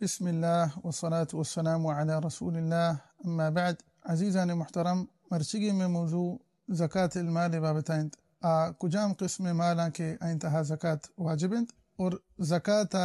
بسم اللہ والصلاة والسلام علی رسول اللہ، اما بعد۔ عزیزان محترم، مرچگی میں موضوع زکات المال بابت انت۔ آ کجام قسم مالاں کہ انتہا زکات واجب انت اور زکات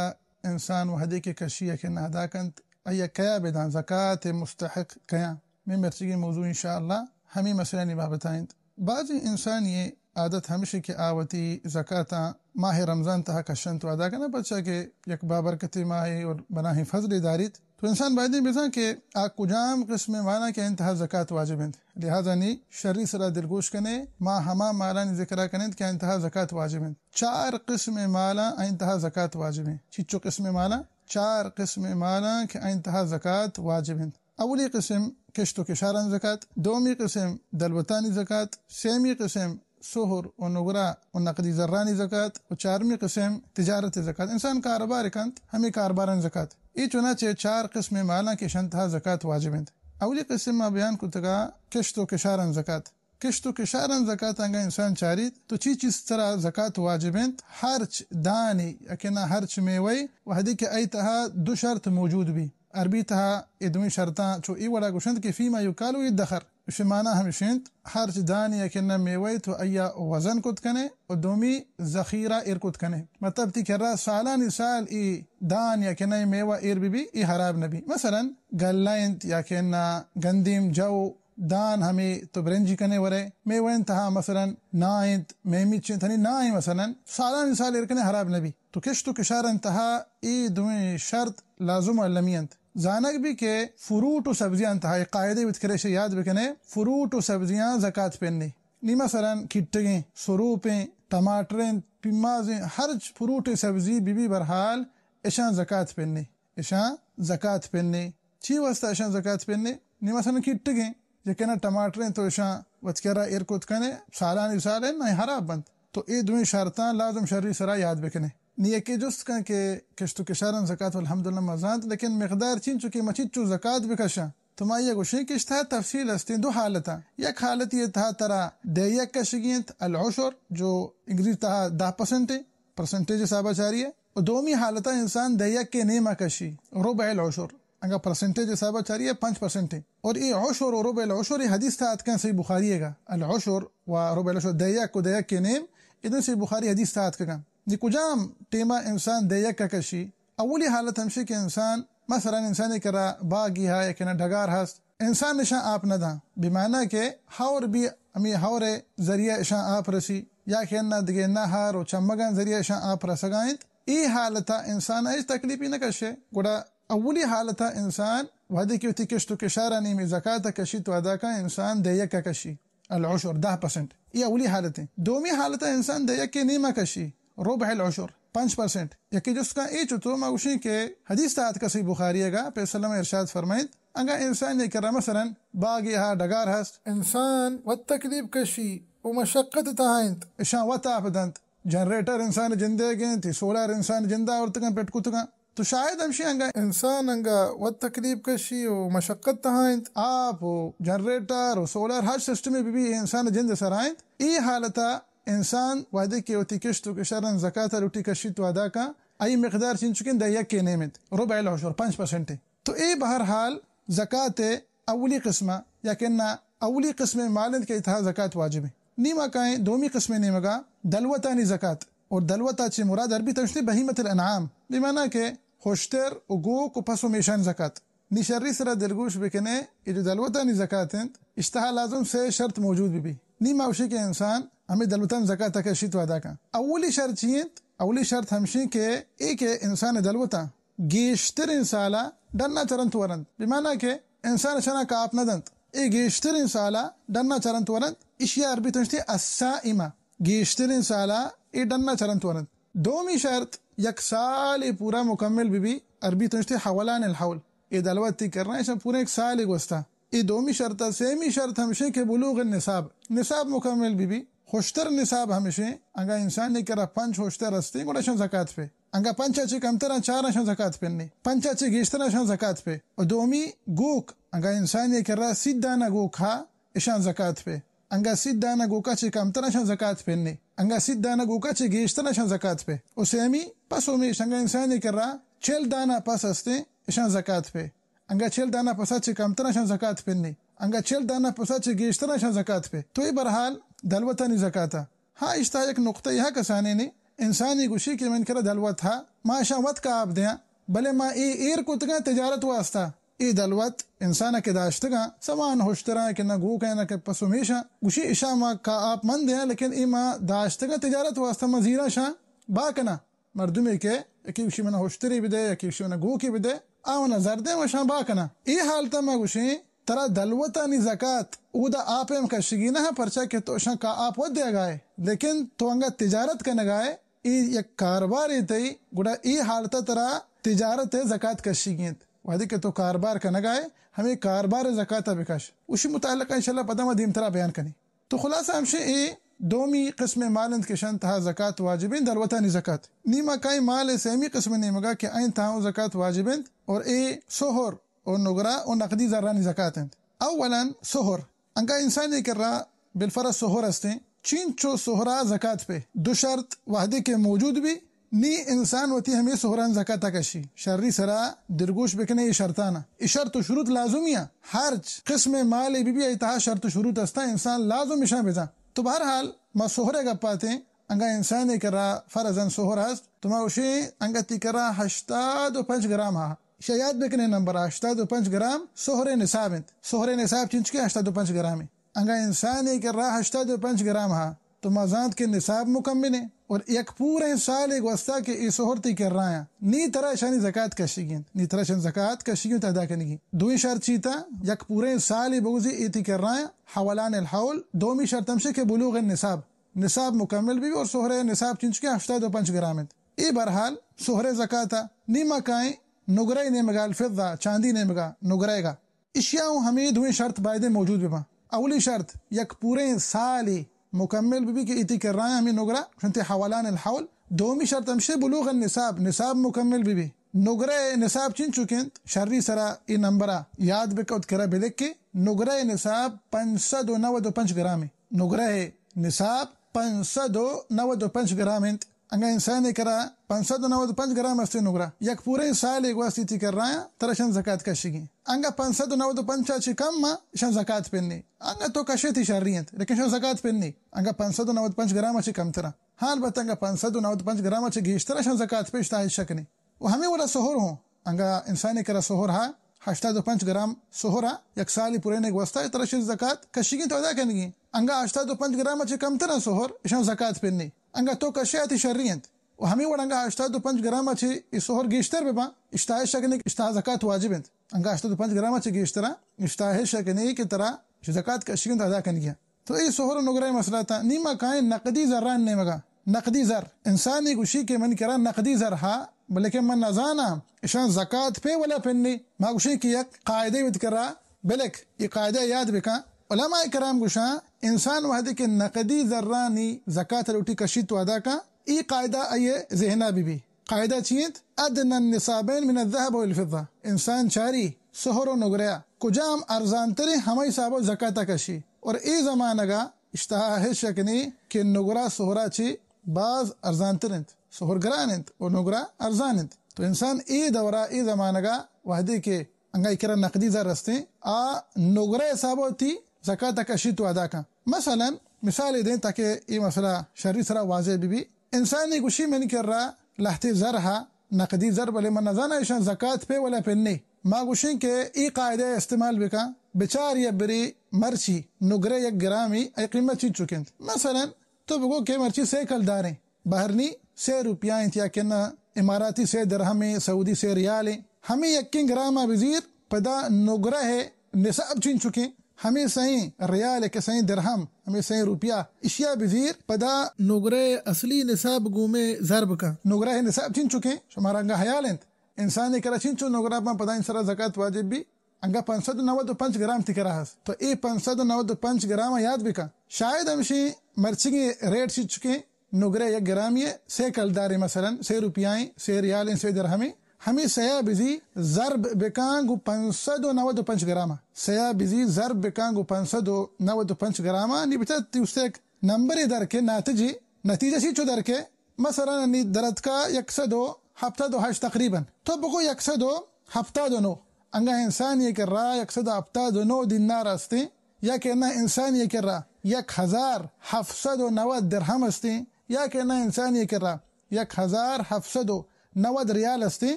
انسان وحدے کہ کشی کہ نہ ادا کنت، آیا کیا بدان، زکات مستحق کیا؟ میں مرچگی موضوع انشاءاللہ ہمیں مسئلہ نی بابت انت۔ بعضی انسانی عادت ہمشی کہ آ وتی زکاتاں ماہ رمضان تہا کشنت و ادا کناں، پرچا کہ یک بابرکتیں ماہے اور بلاہیں فضلے داریت۔ تو انسان بایدیں بزان کہ آ کجام قسم مالاں کہ انتہا زکات واجب انت۔ لہذا نی شری سرا دلگوش کنے، ما ہما مالانی ذکرا کننت کہ انتہا زکات واجب انت۔ چار قسم مالاں انتہا زکات واجب انت۔ چچو قسم مالاں؟ چار قسم مالاں کہ انتہا زکات واجب انت۔ اولی قسم کشت و کشاران زکات، دومی قسم دلوتانی زکات، سیمی قسم سہر و نگرہ و نقدی زرانی زکات و چارمی قسم تجارت زکات۔ انسان کاروبار کنت، ہمیں کاروباران زکات۔ اے چنانچہ چار قسم مالاں کہ شنتہا زکات واجب انت۔ اولی قسم ما بیان کتگا کشت و کشاران زکات۔ کشت و کشاران زکات انگا انسان چاریت تو چی چیز سرا زکات واجب انت؟ ہرچ دانی، یقینا ہرچ میوہ وحدی کہ ای تہا دو شرط موجود بی۔ عربی تہا اے دوئیں شرطاں چو اے وڑا گوشنت کہ فیما یقال یدخر۔ اش معنی ہمش انت، ہرچ دان یا کہ نہ میوہ تو ایا وزن کت کنے و دومی ذخیرہ ایر کت کنے۔ مطلب تی کرا سالانی سال ای دان یا کہ نہ میوہ ایر بی بی، ای حراب نبی۔ مثلاً گلہ انت یا کہ نہ گندیم جو دان ہمے تو برنجی کنے ورے، میوہ انت تہا مثلاً نا انت، میمیچ انت، ہنی نا انت مثلاً، سالانی سال ایر کنے حراب نبی۔ تو کشت و کشار انت تہا اے دوئیں شرط لازم و المی انت۔ زانگ بی کہ فروٹ و سبزیاں تہا اے قاعدہ وت کرے شے یاد بکنے، فروٹ و سبزیاں زکات پنے۔ نی مثلاً کٹگیں، سروپیں، ٹماٹریں، پیمازیں، ہرچ فروٹ سبزی بی بی برحال اشاں زکات پنے، اشاں زکات پنے۔ چی واسطہ اشاں زکات پنے؟ نی مثلاً کٹگیں، یکنا ٹماٹریں تو اشاں وت کرا ایر کت کنے، سالانی سال نہ حراب بنت۔ تو اے دوئیں شرطاں لازم شری سرا یاد بکنے۔ نی یکے جست کن کہ کشت و کشاران زکات الحمدللہ مزانت، لیکن مقدار چین چکے مچیت چو زکات بکشاں؟ تو ما یہ گوشیں کہ اشتہا تفصیل استیں دو حالتاں۔ یک حالت یہ تہا ترا دہ یک کشگی انت، العشر، جو انگریزی تہا دہ پرسنٹ ہے، پرسنٹیج حسابا چاری ہے۔ و دومی حالتا انسان دہ یک کے نیما کشی، ربع العشر۔ انگا پرسنٹیج حسابا چاری ہے پنچ پرسنٹ ہے۔ اور اے عشر و ربع العشر اے حدیث تہا اتکن صحیح بخاری ہے گا۔ العشر و ربع العشر، دہ یک و دہ یک کے نیم، ادن صحیح بخاری حدیث تہا اتکگن۔ نی کجام ٹیما انسان دہ یک کشی؟ اولی حالت ہمشی کہ انسان، مثلاً انسانی کرا باگی ہا یا کہ نہ ڈگار ہست، انسان نشان آپ نہ داں، بمعنی کہ ہور بی ہمیں ہور ذریعہ اشان آپ رسی، یا کہ نہ دگہ نہر و چمگان ذریعہ اشان آپ رسگا انت، ای حالتا انسان ہچ تکلیفی نہ کشے۔ گڑا اولی حالتا انسان وہدے کہ وتی کشت و کشارانی میں زکات کشی تو ادا کا انسان دہ یک کشی۔ العشر، دہ پرسنٹ، یہ اولی حالت ہے۔ دومی حالت ہے انسان دہ یک کے نیما کشی، ربع العشر، پنچ پرسنٹ۔ یکی جست کن اے چطور؟ ما گوشیں کہ حدیث تہا اتکا صحیح بخاری ہے گا، پہ سلم ارشاد فرمائیت، انگا انسان یہ کرا مثلاً باگی ہا ڈگار ہست، انسان وت تکلیف کشی و مشقت تہا انت، اشان وت آپ دنت، جنریٹر انسان جندے گنت، سولار انسان جندا آورتگن پٹ کتگن، تو شاید ہمشی انگا انسان انگا وت تکلیف کشی و مشقت تہا انت۔ آپ و جنریٹر و سولار ہر سسٹمے بہ بی، اے انسان جند سرا انت۔ ای حالتا انسان وہدے کہ وتی کشت و کشارن زکات لوٹی کشی تو ادا کن، ای مقدار چنچکن دہ یک کے نیم انت، ربع العشر، پنچ پرسنٹ انت۔ تو اے بہرحال زکات اولی قسم یا کہ نہ اولی قسم مال انت کہ اتہا زکات واجب ہے۔ نی ما کائیں دومی قسم نیمگا، دلوتانی زکات۔ اور دلوتا چہ مراد عربی تشتے بہیمت الانعام، بمعنی کہ ہشتر و گوک و پس و میشان زکات۔ نی شری سرا دلگوش بکنے، یہ جو دلوتانی زکات انت، اشتہا لازم سے شرط موجود بی بی۔ نی ما اوشی کہ انسان ہمیں دلوتان زکات کشی تو ادا کن۔ اولی شرط چی انت؟ اولی شرط ہمشی کہ اے کہ انسان دلوتان گیشتریں سالا ڈنا چرنت ورنت، بمعنی کہ انسان اشانا کاپ نہ دنت۔ اے گیشتریں سالا ڈنا چرنت ورنت، اشیا عربی تنشتے السائمہ، گیشتریں سالا اے ڈنا چرنت ورنت۔ دومی شرط یک سال اے پورا مکمل بی بی، عربی تنشتے حولان الحول، اے دلوتی کرنا، اشان پورا یک سال گوستا۔ اے دومی شرط۔ سیمی شرط ہمشیں کہ بلوغ النصاب، نصاب مکمل بی بی۔ ہشتر نصاب ہمشیں، اگاں انسان نے کرا پنچ ہشتر ہستیں، گڑا اشان زکات پہ۔ انگا پنچا چہ کمتر آں چار اشان زکات پہ نے، پنچا چہ گیشتر اشان زکات پہ۔ و دومی گوک، انگا انسان نے کرا سی دانہ گوک ہا، اشان زکات پہ۔ انگا سی دانہ گوکا چہ کمتر اشان زکات پہ نے، انگا سی دانہ گوکا چہ گیشتر اشان زکات پہ۔ و سیمی پس و میش، انگا انسان نے کرا چل دانہ پس ہستیں، اشاں زکات پہ۔ انگا چل دانہ پسا چہ کمتر اشاں زکات پہ نی۔ انگا چل دانہ پسا چہ گیشتر اشاں زکات پہ۔ تو اے بہرحال دلوتانی زکات ء۔ ہاں، اشتا یک نقطہ یہ کسانینی، انسانی گوشی کہ من کرا دلوت ہا، ما اشاں وت کا آپ دیاں، بلے ما اے ایر کتگاں تجارت واسطہ۔ اے دلوت انسان کہ داشتگاں، سوان ہشتراں کہ نہ گوکاں نہ کہ پس و میشاں، گوشی اشاں ما کا آپ من دیاں، لیکن اے ما داشتگاں تجارت واسطہ، ما زیراں شاں با کناں۔ مردمے کہ یکی گوشی منا ہشتری بدے، یکی گوشی منا گوکی بدے، آ منا زر دے، ما شاں با کناں۔ اے حالتا ما گوشیں ترا دلوتانی زکات اودا آپ ہم کشگی نہ، پرچا کہ تو اشاں کا آپ وت دیگائے، لیکن تو انگا تجارت کنگائے، اے یک کاربارے تئی، گڑا اے حالتا ترا تجارت زکات کشگی انت۔ وہدے کہ تو کاربار کنگائے، ہمیں کاربار زکات بکش۔ اسی متعلقہ انشاءاللہ پدا ما دیمترا بیان کنیں۔ تو خلاصہ ہمشیں اے دومی قسم مال انت کہ شان تہا زکات واجب انت، دلوتانی زکات۔ نی ما کائیں مال سیمی قسم نیمگا کہ آئیں تہا زکات واجب انت، اور اے سہر و نگرہ و نقدی زرانی زکات انت۔ اولاً سہر، انگا انسانی کرا بالفرض سہر ہستیں، چینچو سہرا زکات پہ دو شرط وہدے کہ موجود بی، نی انسان وتی ہمے سہران زکات کشی۔ شری سرا دلگوش بکنے اے شرطانا۔ اے شرط و شروط لازمی ہیں۔ ہر چ-، قسم مالے بی بی، اے تہا شرط و شروط ہستا، انسان لازم اشاں بزان۔ تو بہرحال ما سہرے گپاتیں، انگا انسانے کرا فرضاً سہر ہست، تو ما گوشیں انگا تی کرا ہشتاد و پنچ گرام ہا۔ شاید بکنے نمبر ہشتاد و پنچ گرام سہرے نصاب انت۔ سہرے نصاب چنچکے ہشتاد و پنچ گرام انت۔ انگا انسانے کرا ہشتاد و پنچ گرام ہا، تو ما زانت کہ نصاب مکمل ہیں اور یک پوریں سالے گوستا کہ اے سہر تی کرایاں، نی ترا اشانی زکات کشگی انت، نی ترا اشان زکات کشگی انت ادا کنگی۔ دوئیں شرط چیتا، یک پوریں سالے بگوزی اے تی کرایاں، حولان الحول۔ دومی شرط ہمشے کہ بلوغ النصاب، نصاب مکمل بی اور سہرے نصاب چنچکے ہشتاد و پنچ گرام انت۔ اے بہرحال سہرے زکاتا۔ نی ما کائیں نگرہ نیمگا، الفضہ، چاندی نیمگا، نگرہ گا۔ اشیا اوں ہمے دوئیں شرط بایدیں موجود بباں۔ اولی شرط، یک پوریں سالے مکمل ببی کہ اے تی کرایاں ہمے نگرہ، چنتے حولان الحول۔ دومی شرط ہمشے بلوغ النصاب، نصاب مکمل ببی۔ نگرہ نصاب چنچک انت، شری سرا اے نمبرا یاد بکوت کرا بلکے، نگرہ نصاب پنچ سد و نود و پنچ گرام انت۔ نگرہ نصاب پنچ سد و نود و پنچ گرام انت۔ انگا انسانے کرا پنچ سد و نود و پنچ گرام ہستیں نگرہ، یک پوریں سالے گوستی تی کرایاں، ترا اشان زکات کشگی۔ انگا پنچ سد و نود و پنچ چہ کم ما اشان زکات پہ نی۔ انگا تو کشے تی شری انت، لیکن اشان زکات پہ نی۔ انگا پنچ سد و نود و پنچ گرام چہ کمترا۔ حال بت انگا پنچ سد و نود و پنچ گرام چہ گیشتر اشان زکات پہ، اشتا ہچ شک نی۔ و ہمے وڑا سہر ہوں۔ انگا انسانے کرا سہر ہا، ہشتاد و پنچ گرام سہر ہا، یک سالی پورینے گوستا ترا اشی زکات کشگی تو ادا کنگی۔ انگا ہشتاد و پنچ گرام چہ کمتر سہر، اشان زکات پہ نی۔ انگا تو کشے آتی شری انت۔ و ہمے وڑ انگا ہشتاد و پنچ گرام چہ اے سہر گیشتر بباں، اشتا ہچ شک نی کہ اشتا زکات واجب انت۔ انگا ہشتاد و پنچ گرام چہ گیشترا، اشتا ہچ شک نی کہ ترا اشی زکات کشگی انت ادا کنگی۔ تو اے سہر و نگرہ مسئلہ تا۔ نی ما کائیں نقدی زران نیمگا۔ نقدی زر۔ انسانی گوشی کہ من کرا نقدی زر ہا، بلکہ من نزاناں اشان زکات پہ ولا پہ نی۔ ما گوشیں کہ یک قاعدہ وت کرا بلک، اے قاعدہ یاد بکن۔ علماء کرام گوشاں، انسان وہدے کہ نقدی زرانی زکات لوٹی کشی تو ادا کن، اے قاعدہ آئی ذہنا بی بی۔ قاعدہ چی انت؟ ادنی النصابین من الذهب والفضة۔ انسان چاری سہر و نگرہ کجام ارزانتریں، ہمائی حسابا زکات کشی۔ اور اے زمانگا اشتا ہچ شک نی کہ نگرہ سہرا چہ باز ارزانتر انت۔ سہر گران انت و نگرہ ارزان انت۔ تو انسان اے دورا، اے زمانگا وہدے کہ انگا اے کرا نقدی زر ہستیں، آ نگرہ حسابا وتی زکات کشی تو ادا کن۔ مثلاً مثالے دیں تاکہ اے مسئلہ شری سرا واضح بی بی۔ انسانی گوشی من کرا لہتے زر ہا، نقدی زر، بلے من نزاناں اشان زکات پہ ولا پہ نی۔ ما گوشیں کہ اے قاعدہ استعمال بکن، بچار یا بری مرچی نگرہ یک گرامی، اے قیمت چنچک انت۔ مثلاً تو بگو کہ مرچی سے کلداریں، بہرنی سے روپیہ انت یا کہ نہ اماراتی سے درہمیں، سعودی سے ریالیں، ہمے یکیں گراما بزیر، پدا نگرہ نصاب چنچکیں، ہمے سئیں ریال کہ سئیں درہم، ہمے سئیں روپیہ، اشیا بزیر، پدا نگرہ اصلی نصاب گومے ضرب کن۔ نگرہ نصاب چنچکیں، شمارا انگا حیال انت۔ انسانے کرا چنچو نگرہ بان پدا انسرا زکات واجب بی۔ انگا پنچ سد و نود و پنچ گرام تی کرا ہست، تو اے پنچ سد و نود و پنچ گرام یاد بکن۔ شاید ہمشی مرچیگیں ریٹ چنچکیں، نگرہ یک گرامی سے کلداریں، مثلاً سے روپیائیں، سے ریالیں، سے درہمیں، ہمے سیا بزی ضرب بکن گو پنچ سد و نود و پنچ گرام۔ سیا بزی ضرب بکن گو پنچ سد و نود و پنچ گرام۔ نی بچار تی است یک نمبرے در کے، ناتجی نتیجہ چی چو در کے، مثلاً نی درتکا یک سد و ہپتاد و ہشت تقریباً، تو بگو یک سد و ہپتاد و نو۔ انگا انسانی کرا یک سد و ہپتاد و نو دینار استیں، یا کہ نہ انسانی کرا یک ہزار ہفت سد و نود درہم استیں، یا کہ نہ انسانی کرا یک ہزار ہفت سد و نود ریال استیں،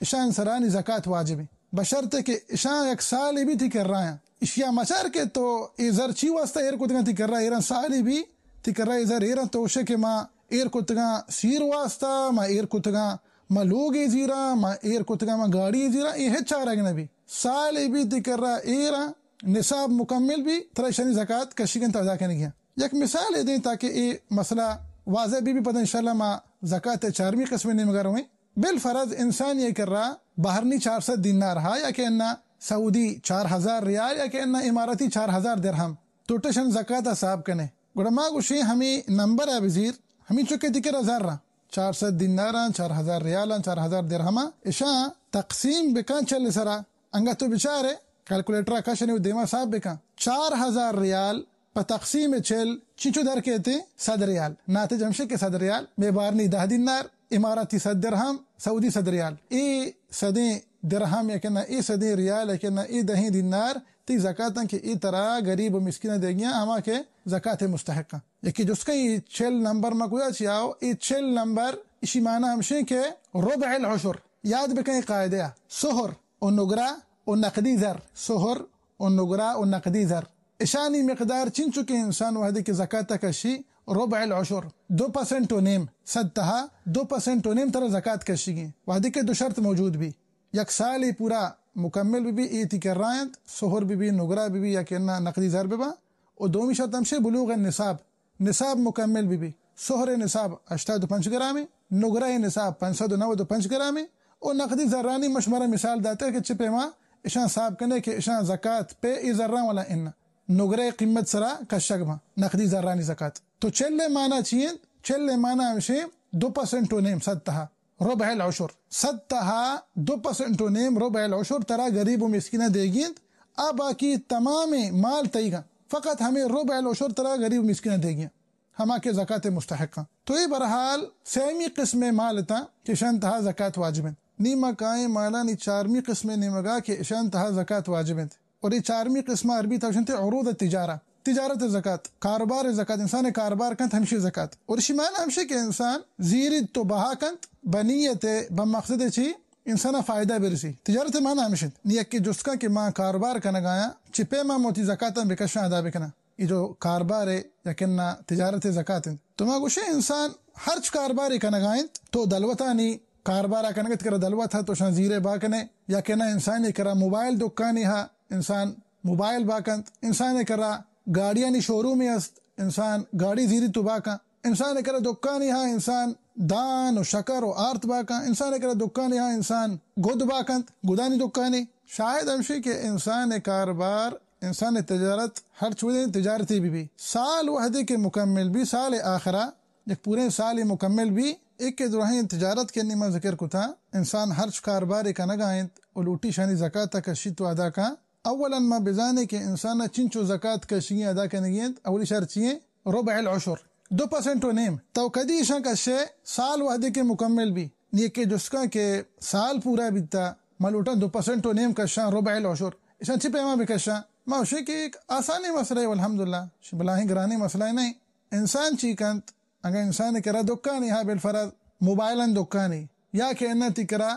اشان سرانی زکات واجب ہیں، بشرط کہ اشان یک سالے بی تئی کرا ہیں۔ اشیا مچار کہ تو اے زر چی واسطہ ایر کتگاں تئی کرا ایران، سالے بی تئی کرا اے زر ایران، تو گوشے کہ ما ایر کتگاں سیر واسطہ، ما ایر کتگاں ما لوگے زیراں، ما ایر کتگاں ما گاڑی زیراں، اے ہچ چارگ نہ بی۔ سالے بی تئی کرا ایران، نصاب مکمل بی، ترا اشانی زکات کشگن تو ادا کنگی ہیں۔ یک مثالے دیں تاکہ اے مسئلہ واضح بی، بی پدا انشاءاللہ ما زکات چارمی قسم نیمگا رویں۔ بالفرض انسانی کرا بہرنی چار سد دینار ہا، یا کہ انا سعودی چار ہزار ریال، یا کہ انا اماراتی چار ہزار درہم، تو ٹشن زکات حساب کنے۔ گڑا ما گوشیں ہمیں نمبر ء بزیر، ہمیں چکے تئی کرا زر آں، چار سد دینار آں، چار ہزار ریال آں، چار ہزار درہم آں، اشاں تقسیم بکن چل سرا۔ انگا تو بچارے، کیلکولیٹر ء کش نے دیما حساب بکن۔ چار ہزار ریال پہ تقسیم چل چنچو در کیتے؟ صد ریال۔ ناتج ہمشے کہ صد ریال، مے بارنی دہ دینار، اماراتی صد درہم، سعودی صد ریال۔ اے صدیں درہم یا کہ نہ اے صدیں ریال یا کہ نہ اے دہیں دینار تئی زکاتاں کہ اے ترا غریب و مسکین دیگیاں، ہما کہ زکات مستحقاں۔ یکی جست کن اے چل نمبر ما کجا چی آؤ؟ اے چل نمبر اشی معنی ہمشے کہ ربع العشر۔ یاد بکن اے قاعدہ ء، سہر و نگرہ و نقدی زر، سہر و نگرہ و نقدی زر، اشانی مقدار چنچو کہ انسان وہدے کہ زکات ء کشی، ربع العشر، دو پرسنٹ و نیم، صد تہا دو پرسنٹ و نیم ترا زکات کشیگیں، وہدے کہ دو شرط موجود بی، یک سالے پورا مکمل بہ بی، اے تئی کرا انت، سہر بہ بی، نگرہ بہ بی یا کہ اناں نقدی زر بہ باں۔ و دومی شرط ہمشے بلوغ نصاب، نصاب مکمل بہ بی۔ سہر نصاب ہشتاد و پنچ گرامے، نگرہ نصاب پنچ سد و نود و پنچ گرامے۔ و نقدی زرانی من شمارا مثال داتگ کہ چہ پیما اشاں حساب کنے کہ اشاں زکات پہ اے زراں ولا اناں نگرہ قیمت سرا کشگ باں نقدی زرانی زکات۔ تو چل ء معنی چی انت؟ چل ء معنی ہمشے دو پرسنٹ و نیم صد تہا۔ ربع العشر، صد تہا دو پرسنٹ و نیم ربع العشر ترا غریب و مسکیناں دیگی انت، آ باقی تمامیں مال تئیگاں، فقط ہمے ربع العشر ترا غریب و مسکیناں دیگی انت، ہما کہ زکات مستحقاں۔ تو اے بہرحال سیمی قسم مال تاں کہ اشان تہا زکات واجب انت۔ نی ما کائیں مالانی چارمی قسم نیمگا کہ اشان تہا زکات واجب انت۔ اور اے چارمی قسم عربی تہا گوشنت عروض التجارہ، تجارت زکات، کاروبار زکات، انسان کاروبار کنت ہمشی زکات۔ اور اشی معنی ہمشی کہ انسان زیریت تو بہا کنت بنیت بمقصد چی انسان فائدہ برسی۔ تجارت معنی ہمش انت۔ نی یکی جست کن کہ ما کاروبار کنگایاں، چی پیما موتی زکاتاں بکشاں ادا بکناں؟ اے جو کاربار یا کہ نا تجارت زکات انت۔ تو ما گوشیں انسان ہرچ کاربارے کنگا انت، تو دلوتانی کاربارا کنگ ات، کرا دلوت ہا تو شان زیرے با کنے، یا کہ نہ انسانی کرا موبائل دکانی ہا، انسان موبائل با کنت، انسانی کرا گاڑیانی شورومے است، انسان گاڑی زیری تو با کن، انسانی کرا دکانی ہا انسان دان و شکر و آرت با کن، انسانی کرا دکانی ہا انسان گد با کنت، گدانی دکانی۔ شاید ہمشی کہ انسان کاربار، انسان تجارت ہر چودیں تجارتی بہ بی، سال وہدے کہ مکمل بی، سال آخرا یک پوریں سالے مکمل بی، ایک کہ درہیں تجارت کہ نی ما ذکر کتا، انسان ہرچ کاربارے کنگا انت و لوٹی شانی زکات کشیت و ادا کن۔ اولاً ما بزانیں کہ انسان چنچو زکات کشگی ادا کنگی انت، اولی شر چی انت؟ ربع العشر، دو پرسنٹ و نیم۔ تو کدی اشان کشے؟ سال وہدے کہ مکمل بی۔ نی یکے جست کن کہ سال پورا بیتا، ما لوٹاں دو پرسنٹ و نیم کشاں ربع العشر، اشان چی پیما بکشاں؟ ما گوشیں کہ ایک آسانیں مسئلہ ہے، والحمدللہ، بلاہیں گرانیں مسئلہ نہیں۔ انسان چی کنت؟ اگاں انسان کرا دکانے ہا، بالفرض موبائلان دکانے، یا کہ اناں تی کرا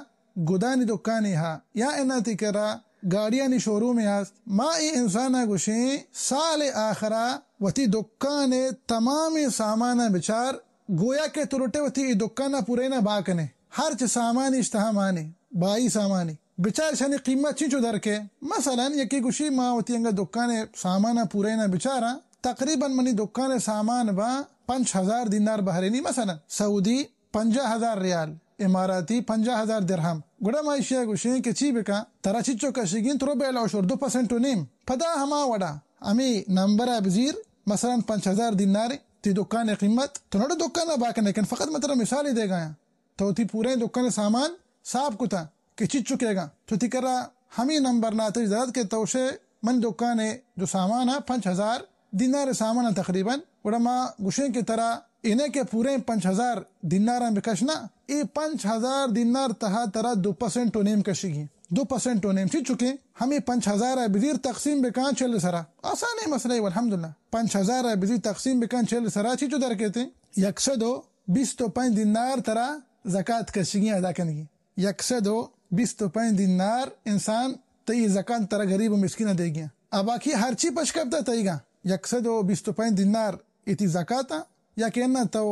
گدانی دکانے ہا، یا اناں تی کرا گاڑیانی شورومے ہست، ما اے انسانا گوشیں سال آخرا وتی دکانے تمامیں سامانا بچار، گویا کہ تو لوٹے وتی اے دکانا پورینا با کنے، ہرچ سامانی اشتہا مانے، بائی سامانی۔ بچار اشانی قیمت چنچو در کے۔ مثلاً یکے گوشی، ما وتی انگا دکانے سامانا پورینا بچاراں، تقریباً منی دکانے سامان با پنچ ہزار دینار بہرینی، مثلاً سعودی پنجاہ ہزار ریال، اماراتی پنجاہ ہزار درہم۔ گڑا ما ایشیا گوشیں کہ چی بکاں، ترا چچو کشگی انت؟ ربع العشر، دو پرسنٹ و نیم۔ پدا ہما وڑا ہمے نمبرا بزیر، مثلاً پنچ ہزار دینار تی دکانے قیمت، تو نوڑے دکانا با کنے کن، فقط من ترا مثالے دیگایاں۔ تو وتی پوریں دکان سامان ساب کتاں کہ چچو کیگاں۔ تو تی کرا ہمے نمبر ناتج درات کہ تو شے من دکانے جو سامان ہا پنچ ہزار دینار سامان ہا تقریباً، گڑا ما گوشیں کہ ترا اے نہ کہ پوریں پنچ ہزار دیناراں بکش نا، اے پنچ ہزار دینار تہا ترا دو پرسنٹ و نیم کشگی۔ دو پرسنٹ و نیم چی چکیں؟ ہمیں پنچ ہزار ء بزیر تقسیم بکاں چل سرا۔ آسانیں مسئلہ ہے، الحمدللہ۔ پنچ ہزار ء بزیر تقسیم بکاں چل سرا، چی چو در کیتے؟ یک سد و بیست و پنچ دینار ترا زکات کشگی ادا کنگی۔ یک سد و بیست و پنچ دینار انسان تئی زکات ترا غریب و مسکین دیگی۔ ا باقی ہرچی پشکپتا تئیگا، یک سد و بیست و پنچ دینار ایتی زکات، یا کہ نہ تو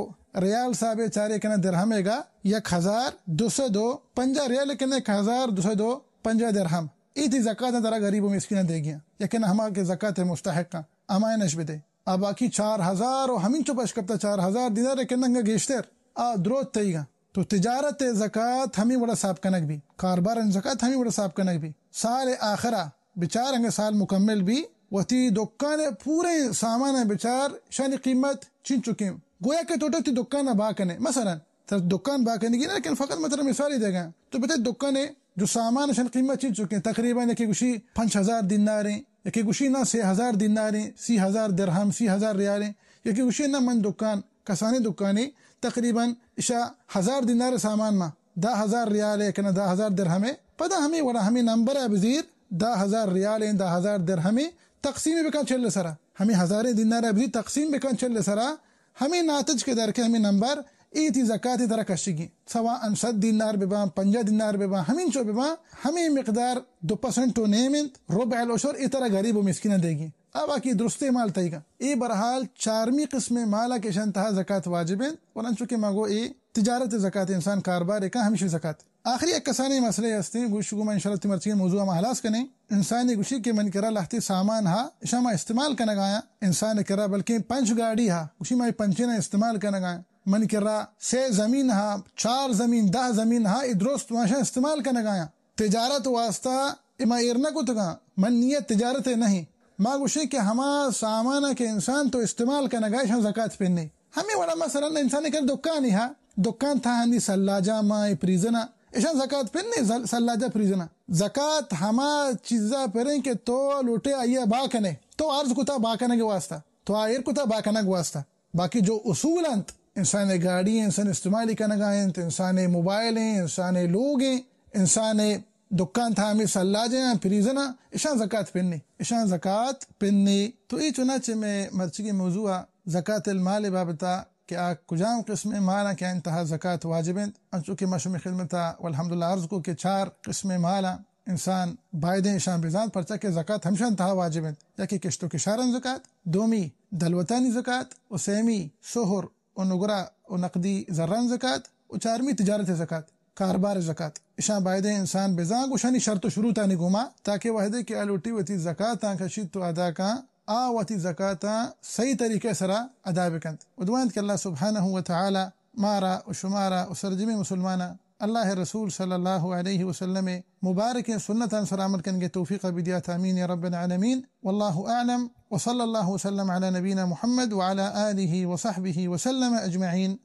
ریال صاحب چارے کنا درہمے گا، یک ہزار دو سد و پنجاہ ریال کنا یک ہزار دو سد و پنجاہ درہم۔ ایتی زکات ترا غریب و مسکین دیگی۔ یا کہ نہ ہما کہ زکات مستحق، اما نش بدے۔ ا باقی چار ہزار و ہمینچو پشکپتا، چار ہزار دینار کہ ننگا گیشتر، آ دروت تئیگا۔ تو تجارت زکات ہمیں وڑا صاف کنگ بی، کاربار زکات ہمیں وڑا صاف کنگ بی۔ سال آخرا بچار، انگہ سال مکمل بی، وتی دکان پورے سامان بچار، شانی قیمت چین چکیں۔ گویا کہ تو تی دکان با کنے۔ مثلاً تر دکان با کنگی نہ، لیکن فقط مطلب مثالی دیگا۔ تو بتے دکانے جو سامان شن قیمت چین چکیں، تقریباً یکی گوشی پنچ ہزار دیناریں، یکی گوشی نا سے ہزار دیناریں، سی ہزار درہم، سی ہزار ریالیں، یکی گوشی نا من دکان، کسانی دکانی تقریباً اشا ہزار دینار سامان ما دہ ہزار ریال ہے کہ نہ دہ ہزار درہم ہے۔ پدا ہمیں وڑا ہمیں نمبر بزیر، دہ ہزار ریال ہیں، دہ ہزار درہم ہیں، تقسیم بکن چل سرا۔ ہمیں ہزاریں دینار بزیر تقسیم بکن چل سرا۔ ہمیں ناتج کے در کے ہمیں نمبر ایتی زکات ترا کشگی۔ سواء سد دینار بباں، پنجاہ دینار بباں، ہمینچو بباں، ہمیں مقدار دو پرسنٹ و نیم انت، ربع العشر ای ترا غریب و مسکین دیگی۔ ا باقی درستیں مال تئیگا۔ اے بہرحال چارمی قسم مالا کہ اشان تہا زکات واجب انت، ولن چونکہ ما گو اے تجارت زکات، انسان کاربار کن ہمیشی زکات۔ آخری یک کسانیں مسئلہ ہستیں، گوش گو ما انشاءاللہ تی مرچی موضوع ما ہلاس کنیں۔ انسانی گوشی کہ من کرا لہتے سامان ہا، اشان ما استعمال کنگایا۔ انسان کرا بلکہ پنچ گاڑی ہا، گوشی ما پنچینا استعمال کنگایا۔ من کرا سے زمین ہا، چار زمین، دہ زمین ہا، ای درست ما اشان استعمال کنگایا۔ تجارت واسطہ اے ما ایر نہ کتگاں، من نیت تجارت ء نہیں۔ ما گوشیں کہ ہما سامان کہ انسان تو استعمال کنگا، اشان زکات پنے۔ ہمیں وڑا مثلاً انسان کر دکانی ہا، دکان تھا ہنی سلاجا ما اے پریزنا، اشان زکات پنے، زل-، سلاجا پریزنا۔ زکات ہما چیزا پریں کہ تو لوٹے آئیا با کنے، تو عرض کتا با کنگ واسطہ، تو آئر کتا با کنگ واسطہ۔ باقی جو اصول انت، انسان گاڑی انسان استعمالی کنگا انت، انسان موبائل ہیں، انسان لوگ ہیں، انسان دکان تھا ہمیں سلاجے ہیں، پریزن ہیں، اشان زکات پنی، اشان زکات پنی۔ تو اے چنانچہ میں مرچگی موضوع زکات المال بابتا کہ آ کجام قسم مال ہیں کہ انتہا زکات واجب انت، انچو کہ ما شمی خدمتا والحمدللہ عرض کو کہ چار قسم مال ہیں۔ انسان بایدیں اشان بزانت، پرچا کہ زکات ہمشان تہا واجب انت۔ یکے کشت و کشاران زکات، دومی دلوتانی زکات، و سیمی سہر و نگرہ و نقدی زران زکات، و چارمی تجارت زکات، کاربار زکات۔ اشان بایدیں انسان بزان گوشانی شرط و شروطانی گوما، تاکہ وہدے کہ آ لوٹی وتی زکاتاں کشیت و ادا کاں، آ وتی زکاتاں صحیح طریقے سرا ادا بکنت۔ و دعا انت کہ اللہ سبحانہ و تعالی مارا و شمارا و سرجمیں مسلماناں اللہ ء رسول صلی اللہ علیہ وسلم ء مبارکیں سنتاں سر عمل کنگ ء توفیق ء بدیات، آمین یا رب العالمین۔ واللہ اعلم، وصلی اللہ وسلم علی نبینا محمد وعلی آلہ وصحبہ وسلم اجمعین۔